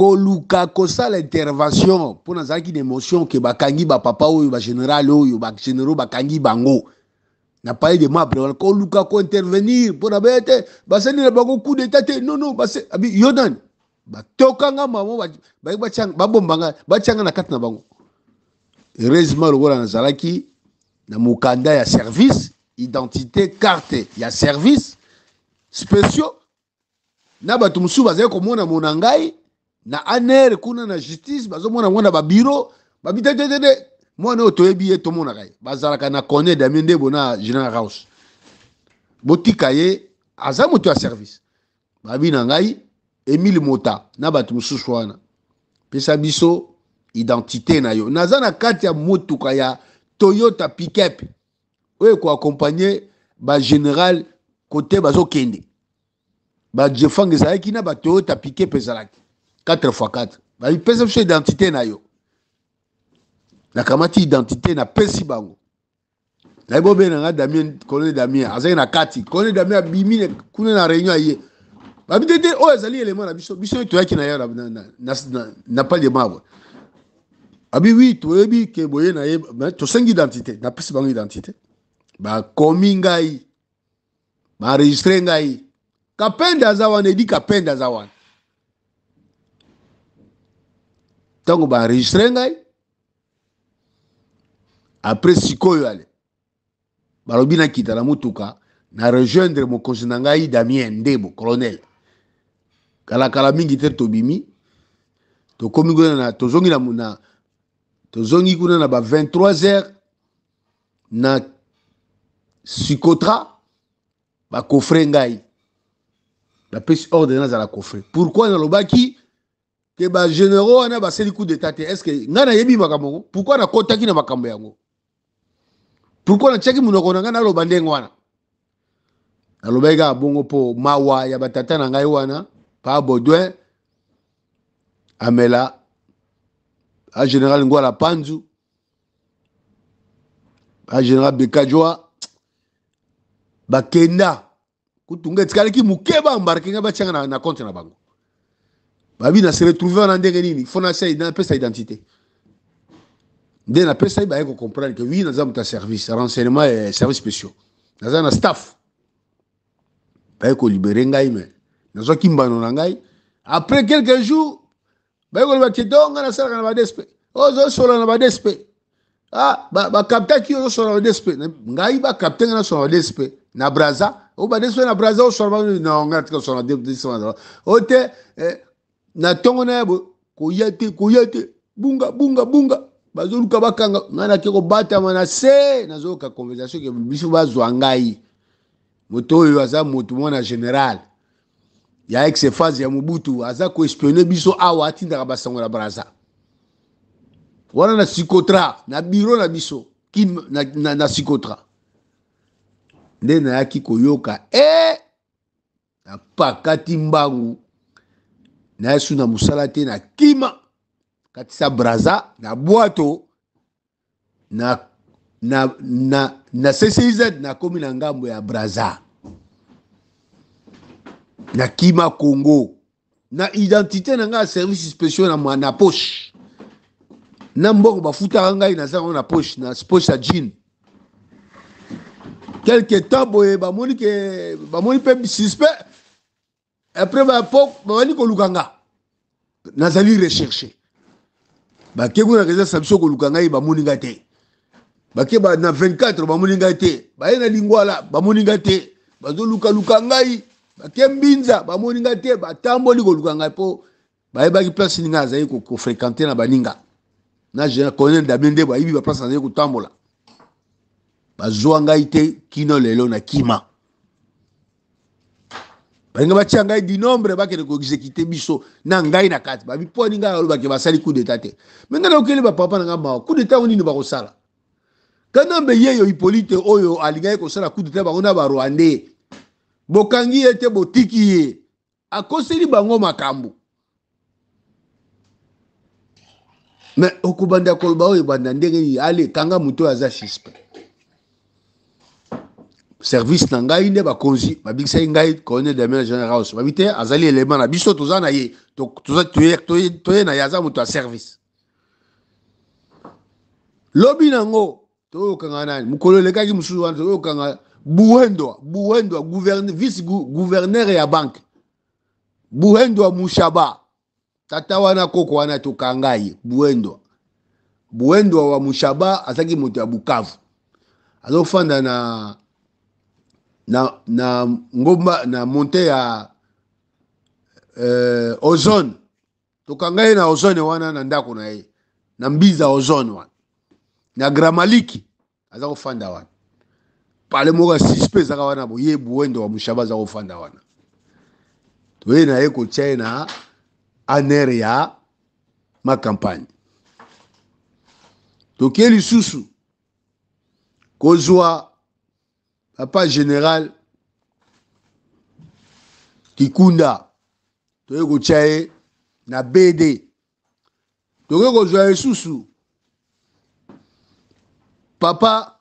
Koluka kosala intervention mpo nazalaki na emotion ke bakangi ba papa oyo, ba general oyo, ba generaux bakangi bango na palais de marbre wana. Koluka ko intervenir mpo na baya te, basali na bango coup d'etat te, non non, base abi yo nani, batoka nga mamo, baye babomba nga, batia nga na kati na bango. Heureusement lokola nazalaki na mokanda ya service, identité, carte ya service spéciaux, na bato mosusu bazali komona mona ngai na ANR kuna na justice, bazomona ngo na babiro, babi te te te, mwana oyo toyebi ye, tomonaka ye, bazalaka na Corneille Damien Ndebo na General House, botika ye, aza moto ya service. Babi na ngai Emile Mota na bato mosusu wana, pesa biso identité na yo. Naza na kati ya motuka ya Toyota pick-up oyo ekoaccompagne ba general kote bazokende, ba Jefang ezalaki na ba Toyota pick-up ezalaki 4x4. Bapesa biso identité na yo. Nakamati identité, napesi bango. Nayebi obenga nga Damien, colonel Damien azalaki na kati. Colonel Damien abimi kuna na réunion, aye, babi te te, oyo ezali élément na biso, biso toyaki na ye na palais de marbre. Abi wi, toyebi ke boye na ye, tosengi identité. Napesi bango identité, bakomi ngai, baenregistre ngai. Kapende aza wana, edi Kapende aza wana. Ntango baenregistre ngai, après sikoyo ale balobi nakita na motuka na rejoindre mokonzi na ngai Damien Ndebo colonel. Kalakala mingi te, tobimi, tokomi kuna na, tozongi na, na tozongi kuna na ba 23 heures na Sikotra. Bakofre ngai, bapesi ordre nazala kofre. Pourquoi nalobaki ke ba généraux wana basali coup d'état te? Est ce que ngai nayebi makambo yango? Pourquoi nakotaki na makambo yango? Pourquoi natiaki monoko na ngai naloba ndenge wana? Nalobaki kaka bongo mpo mawa ya batata na ngai wana, pa Baudouin Amela, a général Ngwala Panzu, a général Bekajwa, bakenda kutu nga etikalaki moke, baembarke nga, batianga na compte na bango. Babi na se retrouve wana ndenge nini? Fo napesa identité nde napesa ye, baye kocomprendre ke wi, naza moto ya service renseignement ya service spéciaux, naza na staff. Baye kolibere ngai, me nazwaki mbano na ngai. Après quelques jours, baye koloba ke to ngai nasalaka na badsp, ozosola na badsp, ah, bakaptaki yo ozosola na badsp. Ngai bakapte ngai nasola na badsp na Braza? O badsp na Braza osola? Non, ngai natika osola na dsp o te. Na ntongo na ya boye, koya te, koya te, bunga bunga bunga, bazoluka bakanga ngai. Nake kobatama na se, nazoyoka conversation ke biso bazwa ngai, moto oyo aza moto mwana général ya ex phase ya Mobutu, aza koespionne biso awa, atindaka basango na Braza wana, na Sikotra, na biro na biso kim na Sikotra. Nde nayaki koyoka e napakati mbangu, nayesu na mosala te, na kima katisa Braza na bwato na CCIZ, nakomi na ngambo ya Braza, na kima Congo na identité na ngai ya service spéciaux na poche, na mbongo bafutaka ngai naza yango na poche, na poche ya jean. Quelque temps boye, bamoni ke bamoni mpe suspect. Après babandi koluka nga, nazali recherche. Bake kuna résidence na biso koluka ngai, bamoni ngai te. Bake ba, na 24, bamoni ngai te. Baye na Lingwala, bamoni ngai te. Bazolukaluka ngai, bake Mbinza, bamoni ngai te. Batamboli koluka ngai mpo bayebaki place nini ngai azali kofréquente na baninga na général colonel Damien nde bayebi baplace azali kotambola. Bazwa ngai te kino lelo. Na kima, balinga batia ngai du nombre, bakende koexécute biso na ngai na kati. Babi mpo ani ngai alobaki basali coup d'état te? Me ngai nakokeli bapapa na ngai mawa. Coup d'état ngo nini bakosala? Kanambe yeyo Hippolyte oyo alingaki kosala coup d'état, bango na barwandais bokangi ye te, botiki ye, akoseli bango makambo. Me okobanda koloba oyo ebanda ndenge nini? Ale kanga moto oyo aza suspect. Service na ngai nde bakonzi babikisaki ngai, colonel Damien General House babi te, azali elema na biso, toza na ye, toye na ye, aza moto ya service. Lobi nango toyokanga nani, mokolo elekaki mosusu wana toyokanga Buhendwa, Buhendwa vice gouverneur ya banque, Buhendwa Mushaba, tata wana koko wana tokanga ye. Buhendwa, Buhendwa wa Mushaba azalaki moto ya Bukavu, azofanda na ngomba na monte ya Ozone. Tokanga ye na Ozone wana, na ndako na ye na Mbiza Ozone wana na Gramaliki, aza kofanda wana. Pale moko ya suspect ezaka wana boye, Buwendo wa Mushaba aza kofanda wana. Toye na ye kotia ye na ANR ya ma campagne. Tokie lisusu kozwa papa général Kikunda, toye kotia ye na BD. Tokoki kozwa lisusu papa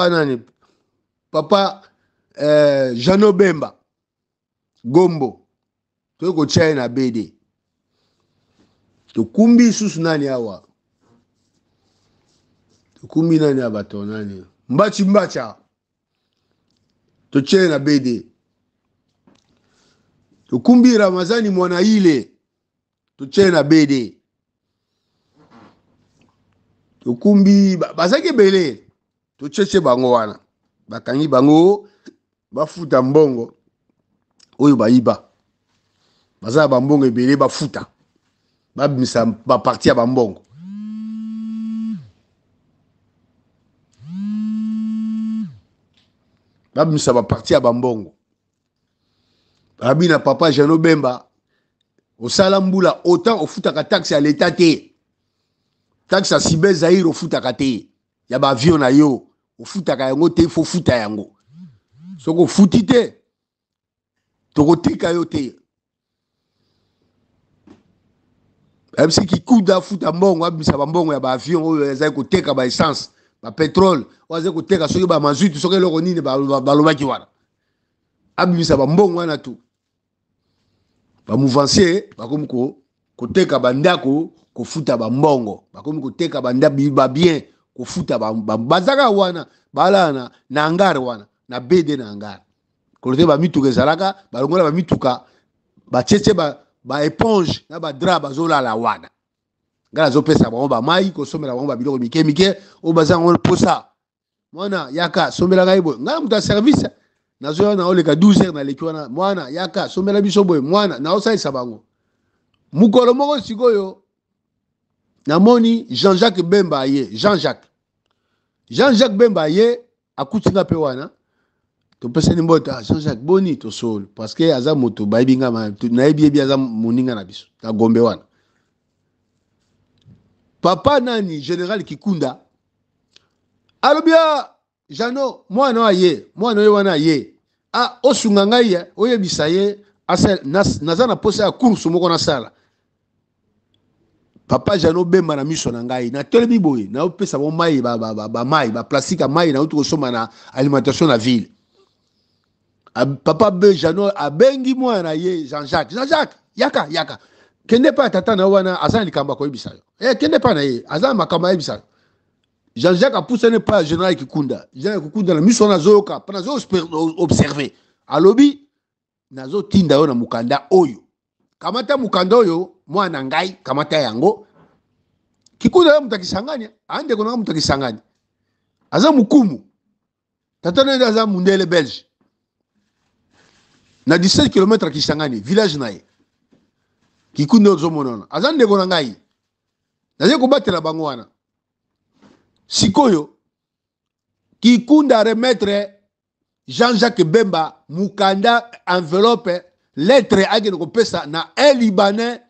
nani, papa Jano Bemba Gombo, tokoki kotia ye na BD. Tokumbi lisusu nani awa, tokumbi nani ya bato nani, Mbachi Mbacha, totie ye na BD. Tokumbi Ramazani Mwana Ile, totie ye na BD. Tokumbi bazalaki ebele, totietie bango wana, bakangi bango bafuta mbongo oyo bayiba, baza na bambongo ebele, bafuta, babimisa baparti ya bambongo. Babimisa baparti ya bambongo. Babi na papa Jano Bemba, osala mbula autant ofutaka taxe ya leta te, taxe ya Cyber Zaire ofutaka te, ya ba avion na yo ofutaka yango te, fo futa yango. Soki ofuti te, tokotika yo te. Ayebisi Kikuda afuta mbongo, abimisa bambongo ya baavion oyo azali koteka, ba essence, ba pétrole oyo azali koteka, soki ba mazutu, soki eloko nini balobaki wana, abimisa bambongo wana tu. Bamouvancier bakomi koteka bandako, kofuta bambongo, bakomi koteka babien, kofuta bazaka wana, balala na hangar wana, na BD na hangar. Kolote bamituka ezalaka, balongola bamituka, batietie ba éponge na ba drap, bazolala wana. Ngai nazopesa bango bamai, kosomela bango babiloko mike mike oyo baza yango mposa. Mwana yaka sombela ngai boye, ngai moto ya service nazoya, naoleka 12 heures, naleki wana, mwana yaka sombela biso boye, mwana naosalisa bango. Mokolo moko sikoyo namoni Jean-Jacques Bemba aye, Jean-Jacques Bemba aye, akuti nga mpe wana, topesani mbote. Ah, Jean-Jacques, boni? Tosolo, parce que aza moto bayebi nga, nayebi yebi, aza moninga na biso na Gombe wana. Papa nani, général Kikunda alobi: "Ah, Jano, mwana oyo aye, mwana oyo wana aye, ah, osunga ngai, oyebisa ye naza na posa ya course moko nasala." Papa Jano Bemba na miso na ngai, natelemi boye, naopesa bango mai, bamai, baplastique ya mai nauti kosomba na alimentation na ville. Papa be Jano abengi mwana na ye Jean-Jacques: "Jean-Jacques, yaka, yaka, kende pa tata na yo wana, aza na likambo akoyebisa yo. Kende pa na ye, aza na makambo ayebisa yo." Jean-Jacques apusani epai ya général Kikunda. Général Kikunda na miso wana azoyoka mpe nazo observe, alobi: "Nazotinda yo na mokanda oyo, kamata mokanda oyo, mwana na ngai, kamata yango." Kikunda yo moto akisangani, andeko nanga moto akisangani, aza mokumu, tata na ye aza mundele belge, na 17 km Kisangani village na ye. Kikunda ozomona wana aza ndeko na ngai, nazali kobatela bango wana. Sikoyo Kikunda remettre Jean-Jacques Bemba mokanda, enveloppe, lettre, akende kopesa na un Libanais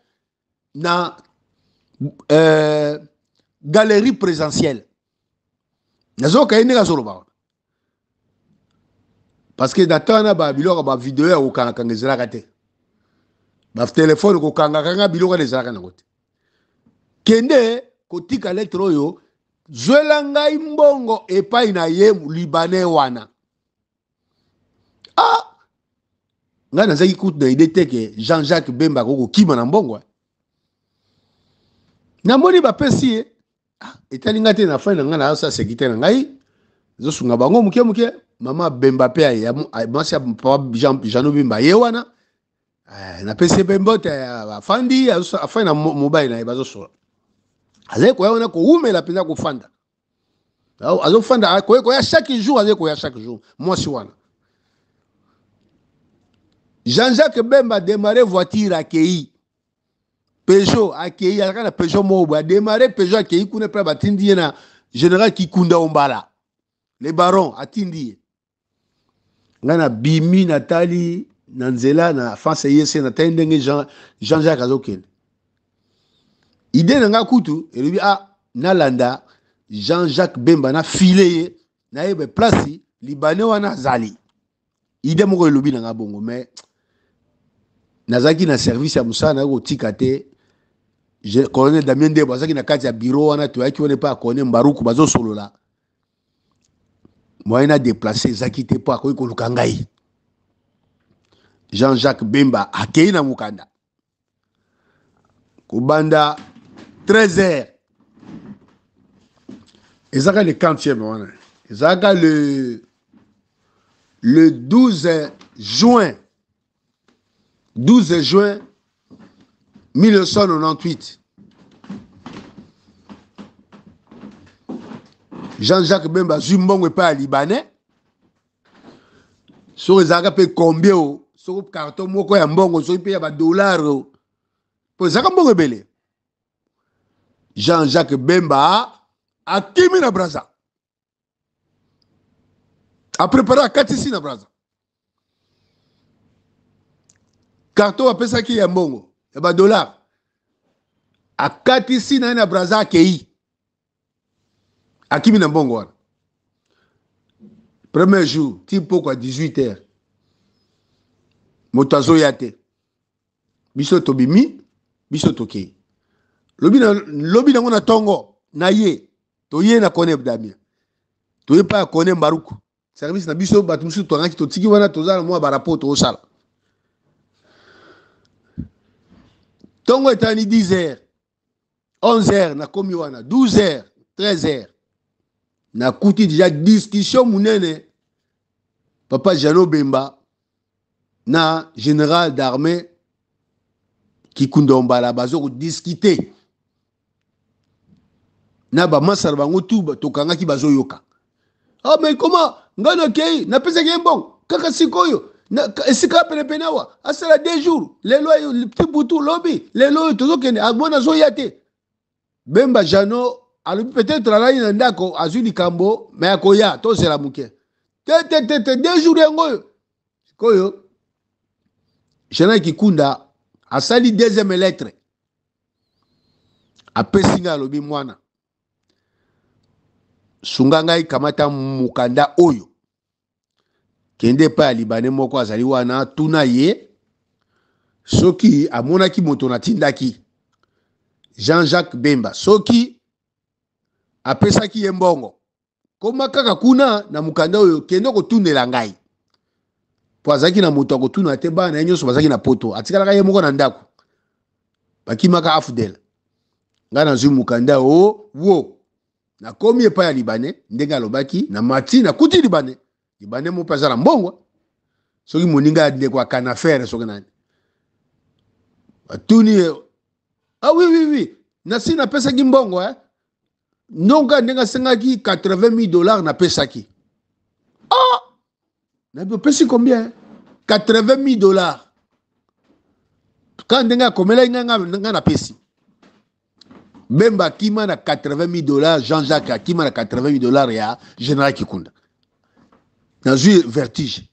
na galerie présidentielle. Nazoyoka ye ndenge azoloba wana, parce que na ntango wana babiloko, bavideo ya kokangakanga ezalaka te, batelefone kokangakanga biloko wana ezalaka nango te. Kende kotika lettre oyo. Zwela ngai mbongo epai na ye libanais wana. Ah! Ngai nazalaki kutu na idee te ke Jean-Jacques Bemba akoki kokima na mbongo. Namoni bapesi ye. Ah, etali ngai te na fin na ngai na sécurité na ngai. Ezosunga bango moke moke. Mama Bemba pe aye, mwasi ya papa Jeannot Bemba ye wana. Eh, napesi ye mpe mbote, afandi afandi na mobali na ye bazosola. Azali koya wana kowumela mpenza kofanda. Azofanda koya koya chaque jour, azali koya chaque jour mwasi wana. Jean-Jacques Bemba démarré voiture akei Peugeot akei, azalaka na Peugeot moko boye, adémarré Peugeot akei kuna mpe batindi ye na général Kikunda Ombala le baron atindi ye. Ngai nabimi natali na nzela na face yese, natali ndenge Jean-Jacques azokende. Idée na ngai kutu elobi ah, nalanda Jean-Jacques Bemba na file ye nayeba place libanais wana azali. Idée moko elobi na ngai bongo, mais nazalaki na service ya mosala naye kotika te. Colonel Damien Ndebo azalaki na kati ya bureau wana, toyaki wana epai ya colonel Mbaruku bazosolola. Moyen na déplacer ezalaki te mpo akoki koluka ngai. Jean-Jacques Bemba akei na mokanda kobanda 13 heures, ezalaka le 40e wana, ezalaka le 12 juin, 12 juin 1998. Jean-Jacques Bemba azwi mbongo epai ya Libanais, soki ezalaka mpe combien o, soki carton moko ya mbongo, soki mpe ya badollar o, mpo ezalaka mbongo ebele. Jean-Jacques Bemba akimi na Brazza, aprepare akatisi na Brazza carton apesaki ya mbongo ya badollar, akatisi na ye na Brazza, akei akimi na mbongo wana. Premier jour ti poko ya 18 heures moto azoya te, biso tobimi, biso tokei lobi na lobi nango na tongo na ye toye na Kone Damien, toye pa ya Kone Mbaruku service na biso, bato mosusu tokangaki totiki wana, toza na mwa barapport tozosala. Ntongo etani 10 heures, 11 heures nakomi wana, 12 heures, 13 heures nakuti deja discussion monene, papa Jeannot Bemba na général d'armée Kikunda Ombala bazo kodiscute na bamasa na bango tu tokangaki bazoyoka. Ah, mais comment ngai nakei napesaki ye mbongo kaka sikoyo esika penepene awa asala 2 jours, lelo oyo ti butu lobi, lelo oyo tozokende mwana azoya te. Bemba Jeannot alobi peut-être alali na ndako azwi likambo, mais akoya, tozela moke. Te te te te, 2 jours yango oyo. Sikoyo Jeannot Kikunda asali deuxième lettre, apesi ngai, alobi mwana sunga ngai, kamata mokanda oyo, kende epai ya Libanais moko azali wana, tuna ye soki amonaki moto natindaki Jean-Jacques Bemba, soki apesaki ye mbongo. Koma kaka kuna na mokanda oyo, kende kotunela ngai, po azalaki na moto akotuna te, bana na ye nyonso bazalaki na poto, atikalaka ye moko na ndako, bakimaka Afdel. Ngai nazwi mokanda o wo, nakomi epai ya Libanais ndenge alobaki, na mati nakuti Libanais. Libanais moko mpe aza na mbongo, soki moninga ya ndeko ya Kanafere, soki nani, batuni ye, ah oui oui oui, nasi napesaki mbongo eh? Nonga ndenge asengaki 80 000 dollars napesaki. Ah, nabi opesi combien? 80 000 dollars. Kaka ndenge akomelaki ngai, ngai napesi. Bemba akima na 80 000 dollars, Jean-Jacques akima na 80 000 dollars ya Général Kikunda. Nazwi vertige.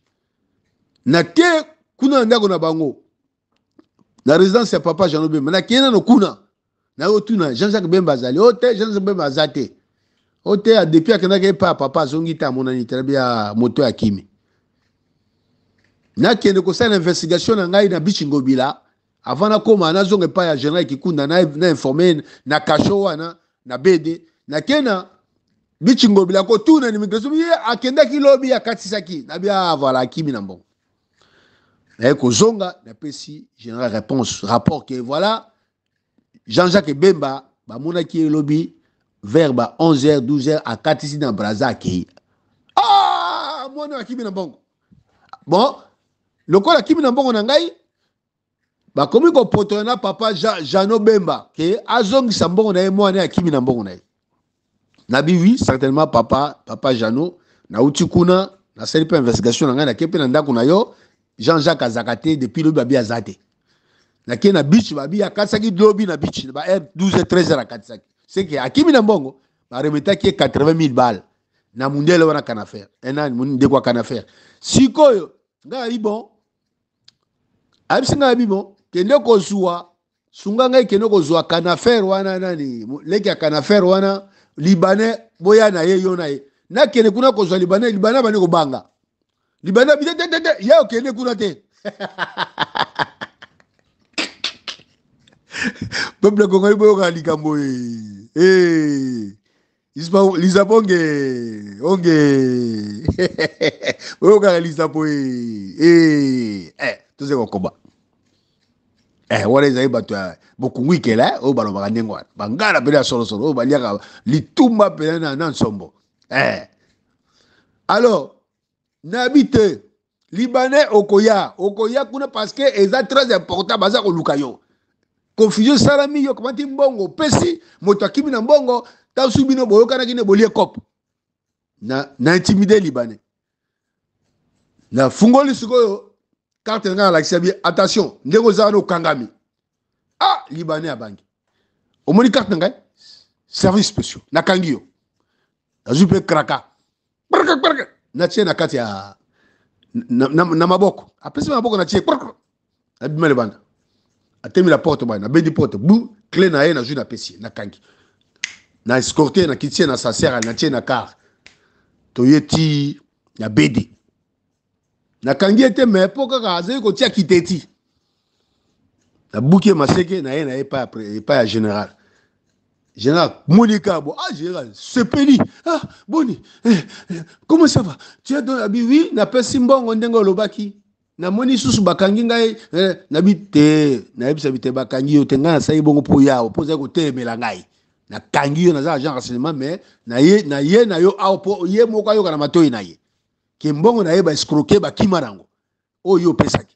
Nake kuna na ndako na bango, na résidence ya papa Jeannot Bemba, nakei nano kuna, nayotuna Jean-Jacques Bemba azali o te? Jean-Jacques Bemba aza te o te, depuis akendaki epa ya papa azongi te, amonani te, nabi ya moto ya kimi. Nakende kosala investigation na ngai na Bichi Ngobila avant nakoma, nazonga epai ya Général Kikunda na informe na kasho wana na BD nakei na Bichi Ngobila kotuna na immigration, ye akendaki lobi akatisaki na bia, voilà, akimi na mbongo. Naye kozonga, napesi général réponse, rapport que voilà, Jean-Jacques Bemba bamonaki ye lobi vers ba 11h 12h, akatisi na Brazza, akei. Ah, mwana akimi na mbongo. Bon, lokola akimi na mbongo na ngai, bakomi kopotola na papa Jean, Jeannot Bemba ke azongisa mbongo na ye, mwana akimi na mbongo na ye. Nabi oui, certainement papa Jeannot, nauti kuna, nasali mpe investigation na ngai, nake mpe na ndako na yo, Jean-Jacques azaka te depuis lobi, babi aza te. Nake na beach, babi akatisaki lobi na beach ba heure 12 13 akatisaki, c'est que akimi na mbongo. Baremetaki ye 80 000 balles na mundele wana kanafer, enani ndeko ya kanafer. Sikoyo ngai ayi bon, ayebisi ngai abi bon, kende kozwa, sunga ngai, kende kozwa kanafer wana, nani leki ya kanafer wana, Libanais, boya na ye, yo na ye. Nakende kuna kozwa Libanais, Libanais abandi kobanga. Libanais abi te te te, ye okende kuna te. Peuple congolais, boyoka likambo e lisapo onge onge, boyokaka lisapo e toze kokoba. Wana ezali bato ya bokungu ikela oyo balobaka ndenge wana, bangala pene ya solosolo oyo baliaka litumba pene na nsombo. Alors nayebi te, Libanais okoya, okoya kuna parce que eza très important, baza koluka yo. Confusion esalami, yo kamati mbongo, opesi moto akimi na mbongo, ntanso bino boyokanaki nde bolie cope na intimide Libanais. Nafungoli sikoyo carte na ngai, nalakisi bi attention, ndenge oza wana okangami. Ah, Libanais abangi, omoni carte na ngai, service spéciaux, nakangi yo. Nazwi mpe kraka natie na kati ya na maboko, apesi maboko, natie, nabima libanda, atemi la porte bana, nabendi porte bu, clé na ye nazwi, napesi ye, nakangi, na escorte, nakiti ye na sasere, natie na car, toye ti na bd, nakangi ye te, mais mpo kaka azali kotia kiteti, nabuki ye maseke na ye na ye epai ya général. Général Monica bo, ah, général sepeli, ah boni, eh, comment ça va, tu as donné? Abi oui, napesi mbongo ndenge olobaki. Namoni susu bakangi ngai, nabi te, nayebisa bi te, bakangi yo te, ngai nasali bongo mpo yawo mpo ozali kotelemela ngai, nakangi yo, naza agent renseignement, mais na ye na ye na yo awa mpo ye moko ayoka na matoi na ye ke mbongo na ye baescroquer, bakima nango oyo opesaki.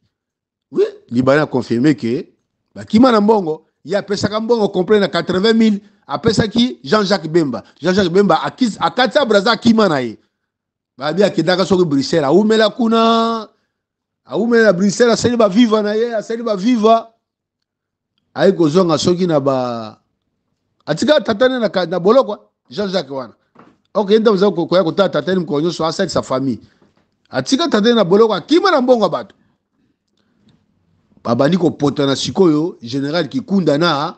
Oui, Libanais a confirmé que bakima na mbongo ye apesaka, mbongo complet na 80 000 apesaki Jean-Jacques Bemba. Jean-Jacques Bemba akati ya Braza, akima na ye. Babi akendaka soki Bruxelles, awumela kuna, awumela na Bruxelles, asali baviva na ye, asali baviva, ayi kozonga soki na ba atika tata ne na boloko. Jean-Jacques wana ok, ye ntango aza koya kotala tata ne mokolo nyonso, asalisa famille, atika tata ne na boloko, akima na mbongo ya bato. Babandi kopotana sikoyo, général Kikunda na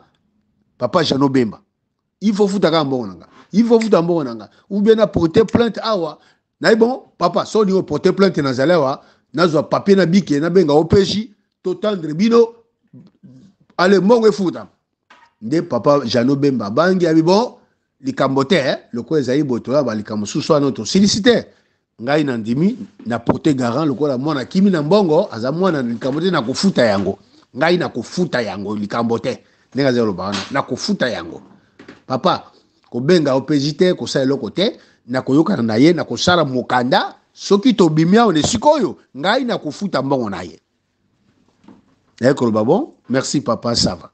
papa Jeannot Bemba. Il faut futa kaka mbongo na nga, il faut futa mbongo na nga ou bien na porter plainte awa. Naye bon, papa, so olingi oporter plainte, nazali awa, nazwa papier na bike, nabenga OPJ, totendre bino, ale mbongo efutama. Nde papa Jeannot Bemba abangi, abi bon, likambo te, lokola ezali boye, toya balikambo mosusu wana tosilisi te. Ngai na ndimi na porter garant, lokola mwana kimi na mbongo aza mwana, likambo te, nakofuta yango, ngai nakofuta yango, likambo te. Ndenge azali koloba wana, nakofuta yango papa, kobenga OPJ te, kosala eloko te, nakoyokana na ye, nakosala mokanda, soki tobimi awa na esika oyo, ngai nakofuta mbongo na ye. Naye koloba bon, merci papa, ça va.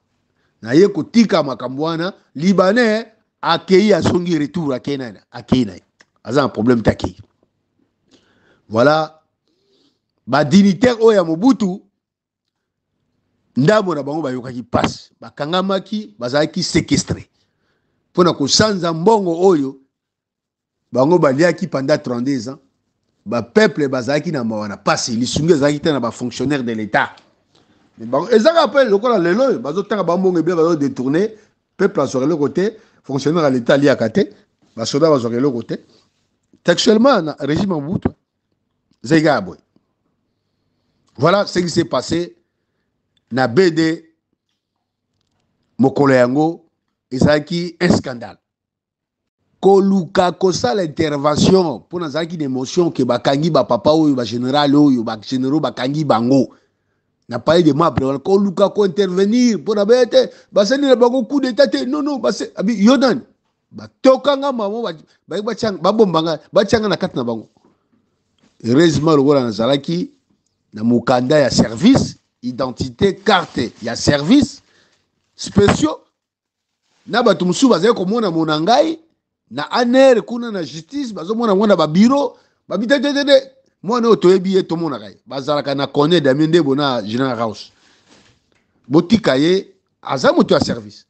Naye kotika makambo wana, Libanais akei, azongi retour, akei na akei na ye, aza na problème te, akei. Voilà badignitaire oyo ya Mobutu, ndambo na bango bayokaki mpasi, bakangamaki, bazalaki séquestré mpona kosanza mbongo oyo bango baliaki pendant 32 ans. Bapeuple bazalaki na mawa na mpasi, lisungi ezalaki te na bafonctionnaire de l'État. Ezaka mpe lokola lelo oyo bazotanga bambongo ebele, bazodétourner, peuple azwaka eloko te, fonctionnaire ya l'État aliaka te, basoda bazwaka eloko te. Textuellement na régime ya Mobutu ezalaki kaka boye. Voilà ce qui s'est passé na BD mokolo yango, ezalaki un scandale. Koluka kosala intervention mpo nazalaki na emotion ke bakangi bapapa oyo, bagénéral oyo, bagénéraux bakangi bango na palais de marbre wana. Koluka kointervenir mpo na baya te, basali na bango coup d'état te. Non, non, base abi yo nani batokanga mamo babomba nga, batianga na kati na bango. Heureusement, lokola nazalaki na mokanda ya service, identité, carte ya service spéciaux, na bato mosusu bazali komona mona ngai na ANR kuna na justice, bazomona ngo na babiro, babi te te te te, mwana oyo toyebi ye, tomonaka ye, bazalaka na Corneille Damien Ndebo na General House, botika ye, aza moto ya service.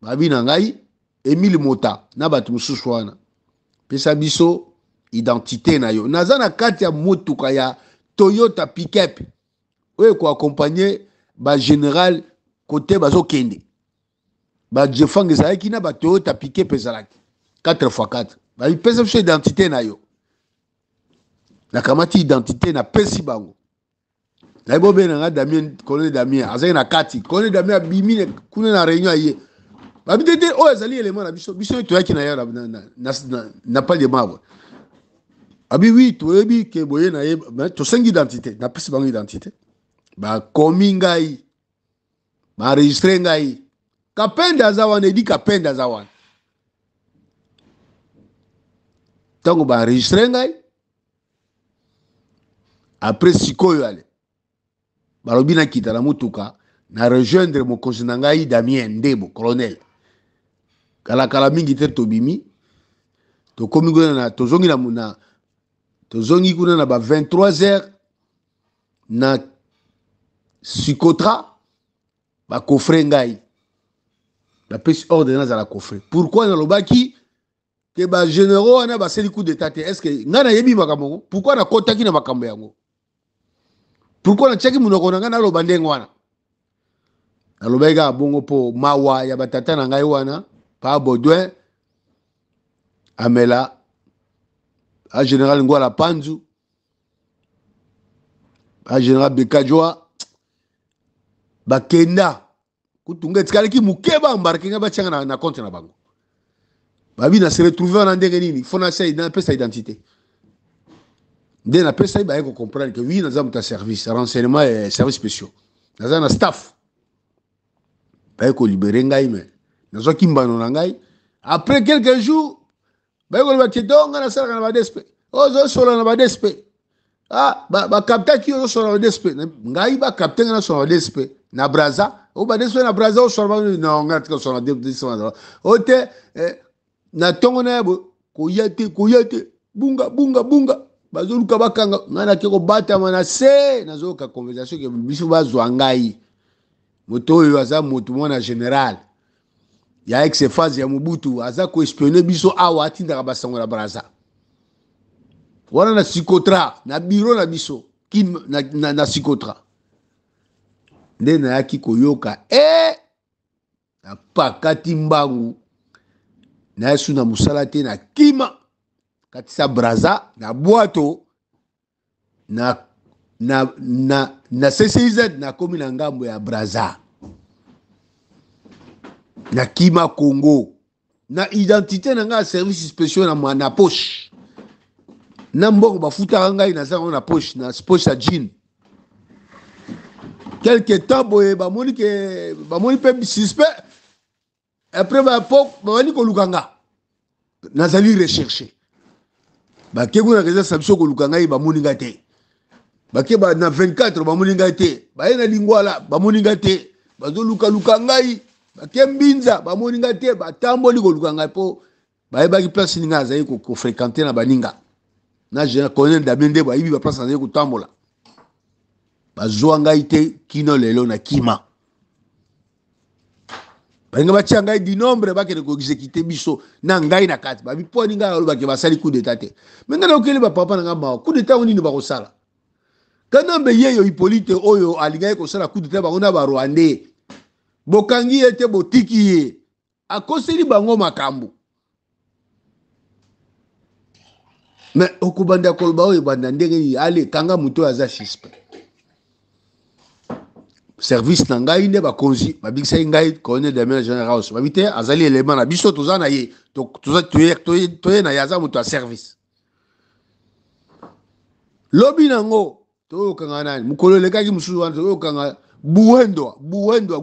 Babi na ngai Emile Mota na bato mosusu wana, pesa biso identité na yo. Naza na kati ya motuka ya Toyota pick-up oyo ekoaccompagne bagénéral kote bazokende. Bajefang ezalaki na batoyota pick-up, ezalaki 4 x 4. Bapesa biso identité na yo. Nakamati identité, napesi bango. Nayebi obenga nga Damien, colonel Damien azalaki na kati. Colonel Damien abimi kuna na réunion, aye, babi te te, oyo ezali élément na biso, biso toyaki na ye na palais de marbre. Abi oui, toyebi ke boye na ye, tosengi identité. Napesi bango identité, bakomi ngai, baenregistre ngai. Kapende aza wana, edi Kapende aza wana. Ntango baenregistre ngai, après sikoyo ale balobi nakita na motuka na rejoindre mokonzi na ngai Damien Ndebo, colonel. Kalakala mingi te, tobimi, tokomi kuna na tozongi na tozongi kuna na ba 23 heures na Sikotra. Bacoffrer ngai, bapesi ordre nazala coffré. Pourquoi nalobaki ke bagénéraux wana basali coup d'état te? Est ce que ngai nayebi makambo yango? Pourquoi nakɔtaki na makambo yango? Pourquoi natiaki monoko na ngai naloba ndenge wana? Nalobaki kaka bongo mpo mawa ya batata na ngai wana, pa Baudouin Amela, a général Ngwala Panzu, a général Bekajwa, bakenda kutunga etikalaki moke, baembarquer ngai, batianga na compte na bango. Babi na se retrouve wana ndenge nini? Fo napesa identité. Nde napesa ye, baye kocomprendre ke oui, naza moto ya service renseignement ya service spéciaux, naza na staff. Baye kolibérer ngai, me nazwaki mbano na ngai. Après quelques jours, baye koloba ke to ngai nasalaka na baDSP, ozosola na baDSP, ah, bacaptaki ozosola na baDSP. Ngai bacapte ngai nasola na baDSP na Braza? O baDSP na Braza osola? Non, ngai natika osola na DSP o te. Na ntongo na ya boye, koya te, koya te, bunga bunga bunga, bazoluka bakanga ngai. Nake kobatama na se, nazoyoka conversation ke biso bazwa ngai, moto oyo aza moto mwana général ya ex phase ya Mobutu, aza koespionner biso awa, atindaka basango na Braza wana na Sikotra, na biro na biso kim na Sikotra. Nde nayaki koyoka e napakati mbangu, nayesu na mosala te, na kima katisa Braza na bwato na CCIZ, nakomi na ngambo ya Braza, nakima Congo na identité na ngai ya service spéciaux na poche, na mbongo bafutaka ngai, naza yango na poche ya jean. Quelque temps boye, bamoni ke bamoni mpe suspect. Après babandi koluka nga, nazali recherché. Bake kuna résidence na biso koluka ngai, bamoni ngai te. Bake na 24, bamoni ngai te. Baye na Lingwala, bamoni ngai te. Bazolukaluka ngai, bake Mbinza, bamoni ngai te. Batamboli koluka ngai mpo bayebaki place nini ngai azali kofréquenter na baninga na général colonel Damien nde bayebi baplace azali kotambola. Bazwa ngai te kino lelo. Na kima, balinga batia ngai du nombre, bakende koexécuter biso na ngai na kati. Babi mpo ani ngai alobaki basali coup d'état te? Me ngai nakokeli bapapa na ngai mawa. Coup d'état ngo nini bakosala? Kanambe yeyo Hippolyte oyo alingaki kosala coup d'état, bango na Barwandais, bokangi ye te, botiki ye, akoseli bango makambo. Me okobanda koloba oyo ebanda ndenge nini? Ale kanga moto oyo aza suspect. Service na ngai nde bakonzi babikisaki ngai, colonel Damien General House babi te, azali elema na biso, toza na ye, toye na ye, aza moto ya service. Lobi nango toyokanga nani, mokolo elekaki mosusu wana toyokanga Buhendwa, Buhendwa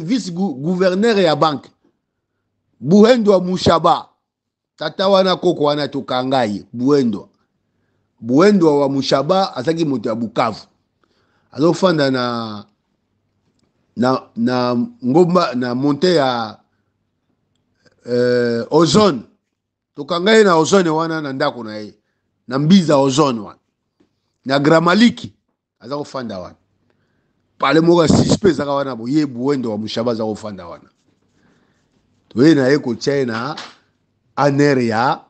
vice gouverneur ya banque, Buhendwa Mushaba, tata wana koko wana tokanga ye. Buhendwa, Buhendwa wa Mushaba azalaki moto ya Bukavu, azofanda na ngomba na monte ya Ozone. Tokanga ye na Ozone wana, na ndako na ye na Mbiza Ozone wana na Gramaliki, aza kofanda wana. Pale moko ya suspect ezaka wana boye, Buwendo wa Mushaba aza kofanda wana. Toye na ye kotia ye na ANR ya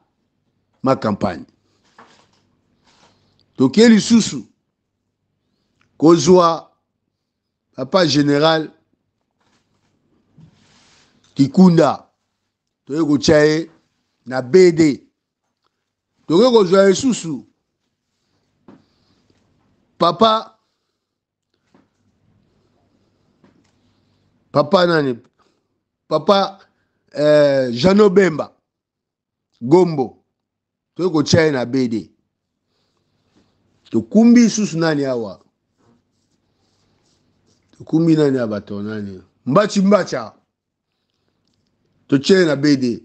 ma campagne. Tokie lisusu kozwa papa général Kikunda, toye kotia ye na BD. Tokoki kozwa lisusu papa nani, papa Jano Bemba Gombo, toyei kotia ye na BD. Tokumbi lisusu nani awa, tokumbi nani ya bato nani, Mbachi Mbacha, totie ye na BD.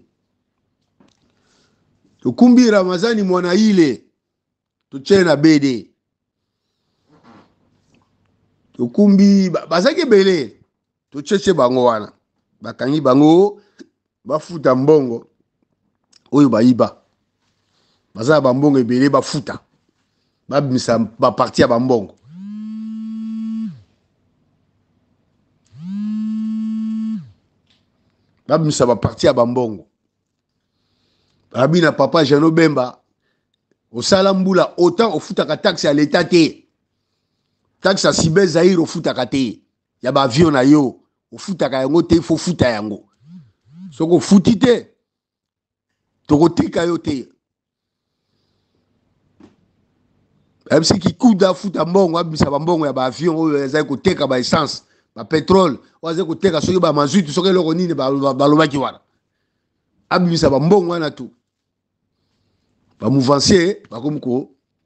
Tokumbi Ramazani Mwana Ile, totie ye na BD. Tokumbi bazalaki ebele, totietie bango wana, bakangi bango, bafuta mbongo oyo bayiba, baza na bambongo ebele, bafuta, babimisa baparti ya bambongo. Babimisa baparti ya bambongo. Babi na papa Jano Bemba, osala mbula autant ofutaka taxe ya leta te, taxe ya Cyber Zaire ofutaka te, ya ba avion na yo ofutaka yango te, fo futa yango. Soki ofuti te, tokotika yo te. Ayebisi Kikuda afuta mbongo, abimisa bambongo ya baavion oyo azali koteka, ba essence, ba pétrole oyo azali koteka, soki ba mazutu, soki eloko nini balobaki wana, abimisa bambongo wana tu. Bamouvancier bakomi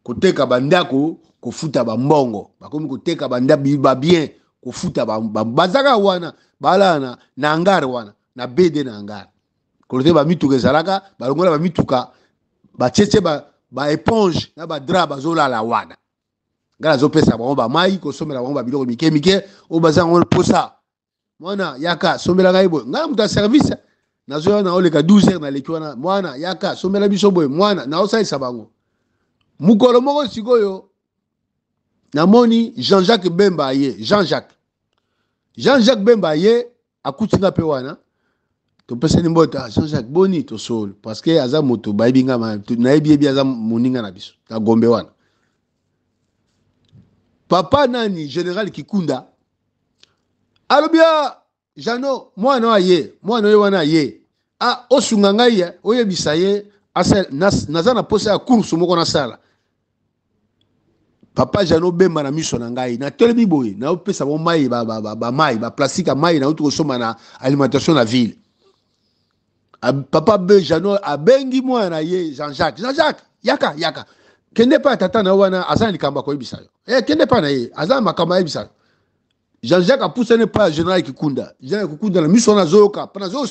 koteka bandako, kofuta bambongo, bakomi koteka babien, kofuta. Bazaka wana, balala na hangar wana na BD, na hangar kolote. Bamituka ezalaka, balongola bamituka, batietie ba éponge na badra, bazolala wana. Ngai nazopesa bango bamai, kosomela bango babiloko mike mike oyo baza yango mposa. Mwana yaka, sombela ngai boye. Ngai moto ya service, nazoya na oleka 12 heures, naleki wana, mwana yaka, sombela biso boye, mwana naosalisa bango. Mokolo moko sikoyo namoni Jean-Jacques Bemba aye. Jean-Jacques Bemba aye, akuti nga mpe wana, topesani mbote. Ah, Jean-Jacques, boni? Tosolo, parce que aza moto bayebi nga, nayebi yebi, aza moninga na biso na Gombe wana. Papa nani, général Kikunda alobi: "Ah, Jano, mwana oyo aye, mwana oyo wana aye, ah, osunga ngai, oyebisa ye naza na posa ya course moko nasala." Papa Jano Bemba na miso na ngai, natelemi boye, naopesa bango mai, bamai, baplastique ya mai nauti kosomba na alimentation na ville. Papa B Jano abengi mwana na ye Jean-Jacques: "Jean-Jacques, yaka, yaka, kende mpa ya tata na yo wana, aza na likambo akoyebisa yo. Kende mpa na ye, aza na makambo ayebisa yo." Jean-Jacques apusani epai ya général Kikunda. Général Kikunda na miso wana azoyoka mpo nazo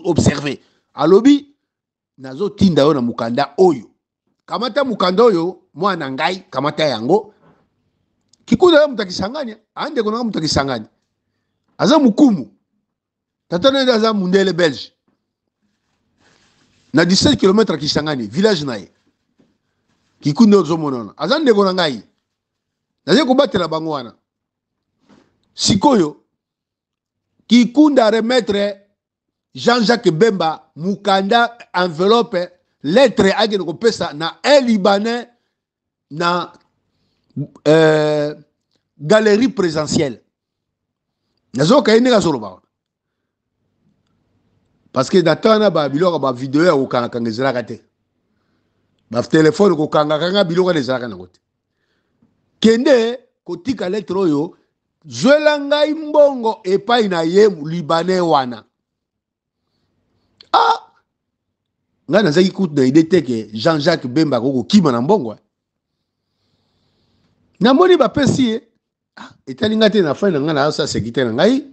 observe, alobi: "Nazotinda yo na mokanda oyo, kamata mokanda oyo, mwana ngai, kamata yango." Kikunda yo moto akisangani, andeko nanga moto akisangani, aza mokumu, tata na ye aza mundele belge, na 17 km ya Kisangani village na ye. Kikunda ozomona wana aza ndeko na ngai, nazali kobatela bango wana. Sikoyo Kikunda remettre Jean-Jacques Bemba mokanda, enveloppe, lettre, akende kopesa na un Libanais na galerie présidentielle. Nazoyoka ye ndenge azoloba wana, parce que na ntango wana babiloko, bavideo ya kokangakanga ezalaka te, batelefone kokangakanga biloko wana ezalaka nango te. Kende kotika lettre oyo. Zwela ngai mbongo epai na ye libanais wana. Ah! Ngai nazalaki kutu na idee te ke Jean-Jacques Bemba akoki kokima na mbongo. Eh. Namoni bapesi ye. Ah, etali ngai te na fin na ngai na sécurité na ngai.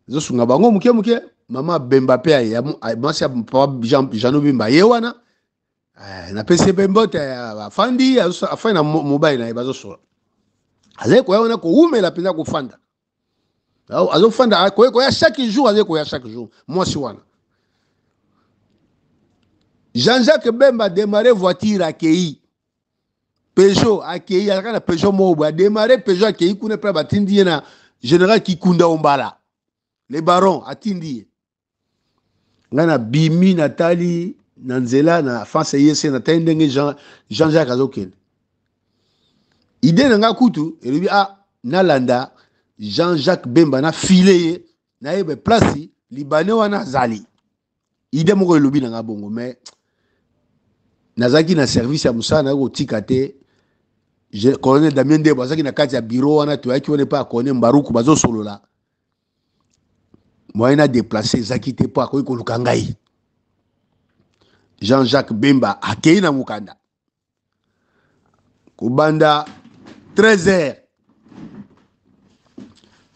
Ezosunga bango moke moke. Mama Bemba pe aye, mwasi ya papa Jean Bemba ye wana. Eh, napesi ye mpe mbote, eh, afandi afandi na mobali na ye bazosola. Azali koya wana kowumela mpenza kofanda. Azofanda koya chaque jour, azali koya chaque jour mwasi wana. Jean-Jacques Bemba démarré voiture akei Peugeot akei, azalaka na Peugeot moko boye, adémarré Peugeot akei kuna mpe batindi ye na général Kikunda Ombala le baron atindi ye. Ngai nabimi natali na nzela na face yese, natali ndenge Jean-Jacques azokende. Idée na ngai kutu elobi ah, nalanda Jean-Jacques Bemba na file ye nayeba place libanais wana azali. Idée moko elobi na ngai bongo, mais nazalaki na service ya mosala naye kotika te. Colonel Damien Ndebo azalaki na kati ya bureau wana, toyaki wana epai ya colonel Mbaruku bazosolola. Moyen na déplacer ezalaki te mpo akoki koluka ngai. Jean-Jacques Bemba akei na mokanda kobanda 13 heures,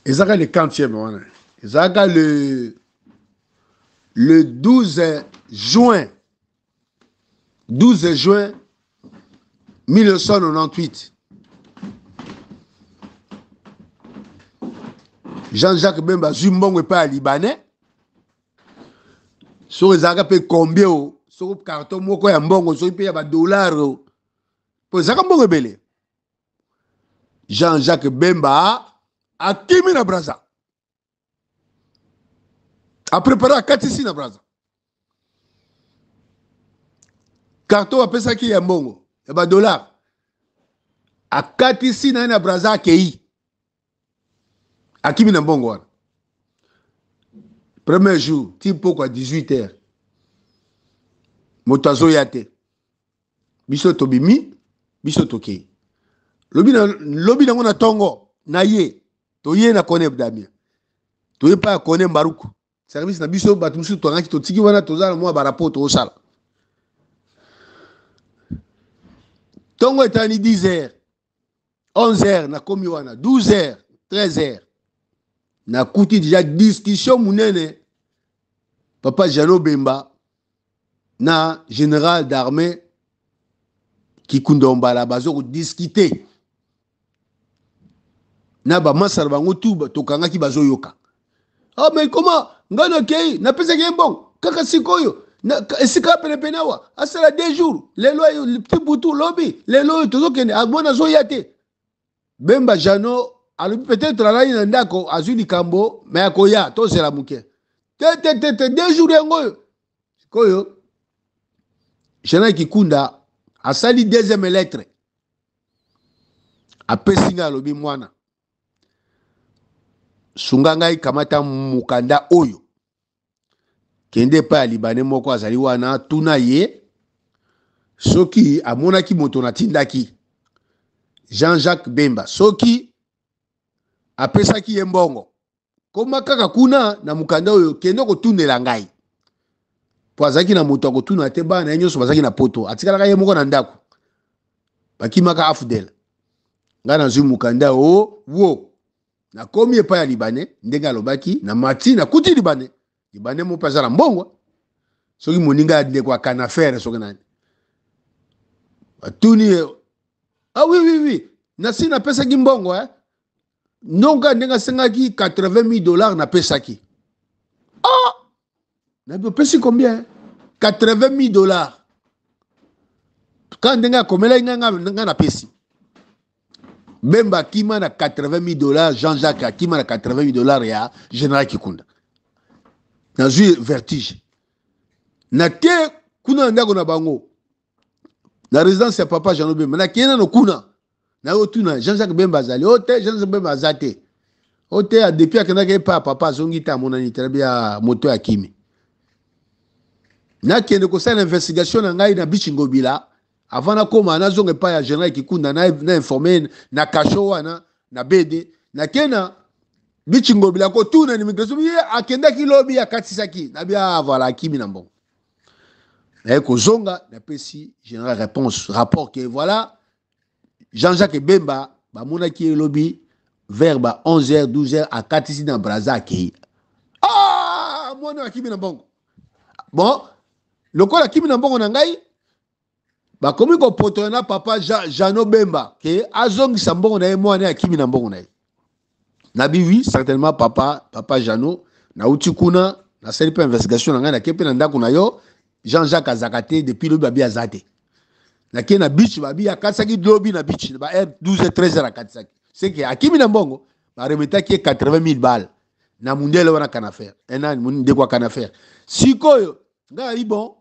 ezalaka le 40e wana, ezalaka le 12 juin, 12 juin 1998. Jean-Jacques Bemba azwi mbongo epai ya Libanais, soki ezalaka mpe combien o, soki carton moko ya mbongo, soki mpe ya badollar o, mpo ezalaka mbongo ebele. Jean-Jacques Bemba akimi na Brazza, aprepare akatisi na Brazza carton apesaki ya mbongo ya badollar, akatisi na ye na Brazza, akei akimi na mbongo wana. Premier jour ti pokwa 18 heures moto azoya te, biso tobimi, biso tokei lobi na lobi nango na tongo na ye toye na Kone Damien, toye pa ya Kone Mbaruku service na biso, bato mosusu toangaki totiki wana, toza na mwa barapport tozosala. Ntongo etani 10 heures, 11 heures nakomi wana, 12 heures, 13 heures nakuti deja discussion monene, papa Jeannot Bemba na général d'armée Kikunda Ombala bazo kodiscute na bamasa na bango tu tokangaki bazoyoka. Ah, mais comment ngai nakei napesaki ye mbongo kaka sikoyo esika penepene awa asala 2 jours, lelo oyo ti butu lobi, lelo oyo tozokende mwana azoya te. Bemba Jeannot alobi peut-être alali na ndako azwi likambo, me akoya, tozela moke. Te te te te, 2 jours yango oyo. Sikoyo Jeannot Kikunda asali deuxième lettre, apesi ngai, alobi mwana sunga ngai, kamata mokanda oyo, kende epai ya Libanais moko azali wana, tuna ye soki amonaki moto natindaki Jean-Jacques Bemba, soki apesaki ye mbongo, koma kaka kuna na mokanda oyo, kende kotunela ngai. Po azalaki na moto akotuna te, bana ye nyonso bazalaki na poto, atikalaka ye moko na ndako, bakimaka Afdel. Ngai nazwi mokanda o wo, nakomi epai ya Libanais ndenge alobaki, na mati nakuti Libanais. Libanais moko mpe aza na mbongo, soki moninga ya ndeko ya Kanafere, soki nani, batuni ye, ah oui oui oui, nasi napesaki mbongo eh? Nonga ndenge asengaki 80 000 $, napesaki. Ah, nabi opesi combien? 80 000 $. Kaka ndenge akomelaki ngai, ngai napesi. Bemba akima na 80 000 $, Jean-Jacques akima na 80 000 $ ya général Kikunda. Nazwi vertige, nake kuna na ndako na bango, na résidence ya papa Jeannot Bemba. Nakei nano kuna, nayotuna Jean-Jacques Bemba azali o te. Jean-Jacques Bemba aza te o te, depuis akendaki epa ya papa azongi te, amonani te. Nabi ya moto ya kimi, nakende kosala investigation na ngai na Bichi Ngobila. Avant nakóma, nazonga epai ya général Kikunda na informe na kasho wana na bd, nakei na Bichi Ngobila kotuna na immigration, ye akendaki lobi akatisaki na bia, ah, voilà, akimi na mbongo. Naye kozonga, napesi général réponse, rapport que voilà, Jean-Jacques Bemba bamonaki ye lobi vers ba 11h 12h, akatisi na Brazza, akei. Ah, mwana akimi na mbongo. Bon, lokola akimi na mbongo na ngai, bakomi kopotola na papa Jean, Jeannot Bemba ke azongisa mbongo na ye, mwana akimi na mbongo na ye. Nabi oui, certainement papa Jeannot, nauti kuna, nasali mpe investigation na ngai, nake mpe na ndako na yo, Jean-Jacques azaka te depuis lobi, babi aza te. Nake na beach, babi akatisaki lobi na beach ba heure 12 13 akatisaki, c'est que akimi na mbongo. Baremetaki ye 80 000 balles na mundele wana kanafer, enani ndeko ya kanafer. Sikoyo ngai ayi bon,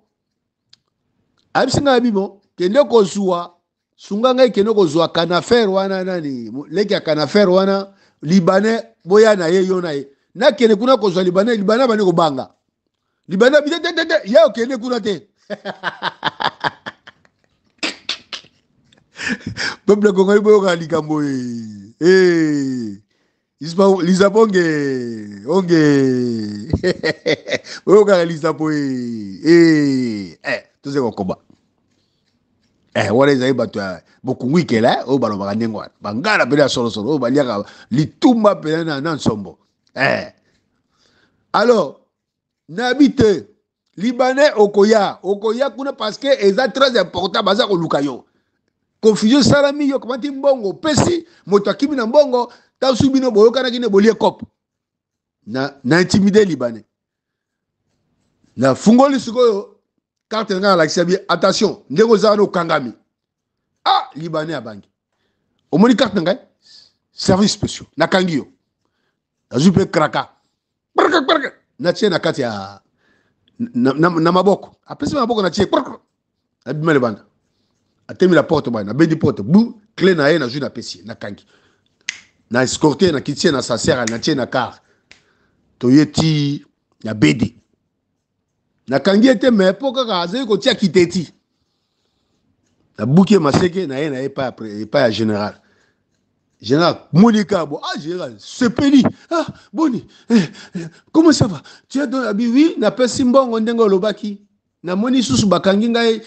ayebisi ngai abi bon, kende kozwa, sunga ngai, kende kozwa kanafer wana, nani leki ya kanafer wana, Libanais, boya na ye, yo na ye. Nakende kuna kozwa Libanais. Libanais abandi kobanga. Libanais abi te te te, ye okende kuna te. Peuple congolais, boyoka likambo e lisapo onge onge, boyokaka lisapo e toze kokoba. Wana ezali bato ya bokungu ikela oyo balobaka ndenge wana, bangala mpena ya solosolo oyo baliaka litumba mpena na nsombo. Alors nayebi te, Libanais okoya, okoya kuna parce que eza très important, baza koluka yo. Confusion esalami, yo komati mbongo, opesi moto akimi na mbongo, ntanso bino boyokanaki nde bolie cope na intimide Libanais. Nafungoli sikoyo carte na ngai, nalakisa bi attention, ndenge oza wana okangami. Ah, Libanais abangi, omoni carte na ngai, service spéciaux, nakangi yo. Nazwi mpe kraka natie na kati ya na maboko, apesi maboko, natie, abima libanda, atemi la porte boye, nabendi porte bu, clé na ye nazwi, napesi ye, nakangi, na escorte, nakitie na sasere, natie na car, toye ti na bd. Nakangi ye te, me mpo kaka azali kotia kiteti, nabuki ye maseke na ye na ye epai ya général. Général moni kaka bo, ah, général sepeli, ah, boni, eh, comment ça va, tu as donné? Abi oui, napesi mbongo ndenge olobaki. Namoni susu bakangi ngai,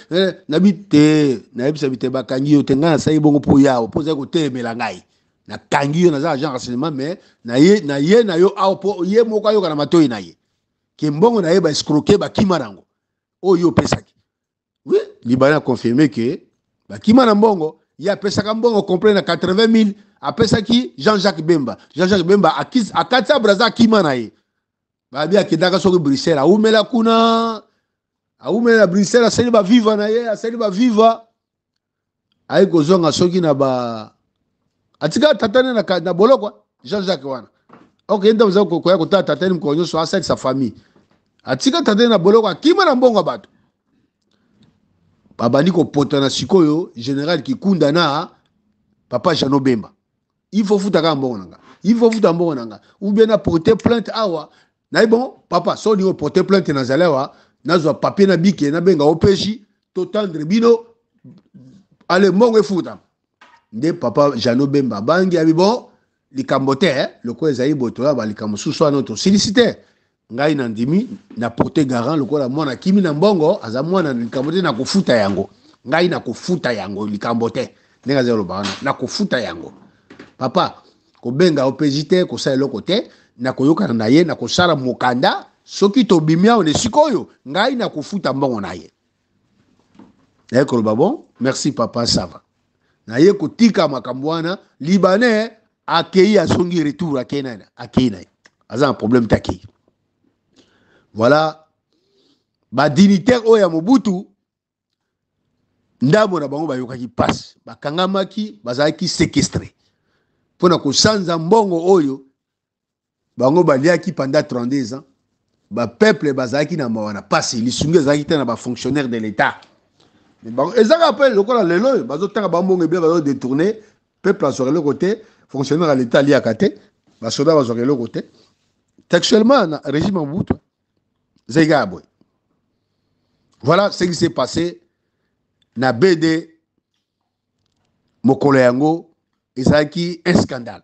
nabi te, nayebisa bi te, bakangi yo te, ngai nasali bongo mpo yawo mpo ozali kotelemela ngai, nakangi yo, naza agent renseignement, mais na ye na ye na yo awa mpo ye moko ayoka na matoi na ye ke mbongo na ye baescroquer, bakima nango oyo opesaki. Oui, Libanais a confirmé ke bakima na mbongo. Ye apesaka mbongo complet na 80 000 apesaki Jean-Jacques Bemba. Jean-Jacques Bemba akati Braza, akima na ye. Babi akendaka soki Bruxelles, awumela kuna, awumela na Bruxelles, asali baviva na ye, asali baviva, ayi kozonga soki na ba atika tata ne na boloko. Jean-Jacques wana ok, ye ntango aza koya kotala tata ne mokolo nyonso, asalisa famille, atika tata ne na boloko, akima na mbongo ya bato. Babandi kopotana sikoyo, général Kikunda na papa Jeannot Bemba. Il faut futa kaka mbongo na nga, il faut futa mbongo na nga ou bien na porter plainte awa. Naye bon, papa, so olingi oporter plainte, nazali awa, nazwa papier na bike, nabenga OPJ, totendre bino, ale mbongo efutama. Nde papa Jeannot Bemba abangi, abi bon, likambo te, lokola ezali boye, toya balikambo mosusu wana tosilisi te. Ngai nandimi na porte garant, lokola mwana akimi na mbongo, aza mwana, likambo te, nakofuta yango, ngai nakofuta yango, likambo te. Ndenge aza koloba wana, nakofuta yango papa, kobenga OPJ te, kosala eloko te, nakoyokana na ye, nakosala mokanda, soki tobimi awa na esika oyo, ngai nakofuta mbongo na ye. Naye koloba bon, merci papa, ça va. Naye kotika makambo wana. Libanais akei, azongi retour, akei na akei na ye, aza na problème te, akei. Voilà badignitaire oyo ya Mobutu, ndambo na bango bayokaki mpasi, bakangamaki, bazalaki séquestré mpona kosanza mbongo oyo bango baliaki pendant 32 ans. Bapeuple bazalaki na mawa na pasi, lisungi ezalaki te na bafonctionnaire de l'État. Ezaka mpe lokola lelo oyo bazotanga bambongo ebele, bazodétourner, peuple azwaka eloko te, fonctionnaire ya l'État aliaka te, basoda bazwaka eloko te. Textuellement na régime ya Mobutu ezalaki kaka boye. Voilà ce qui s'est passé na BD mokolo yango, ezalaki un scandale.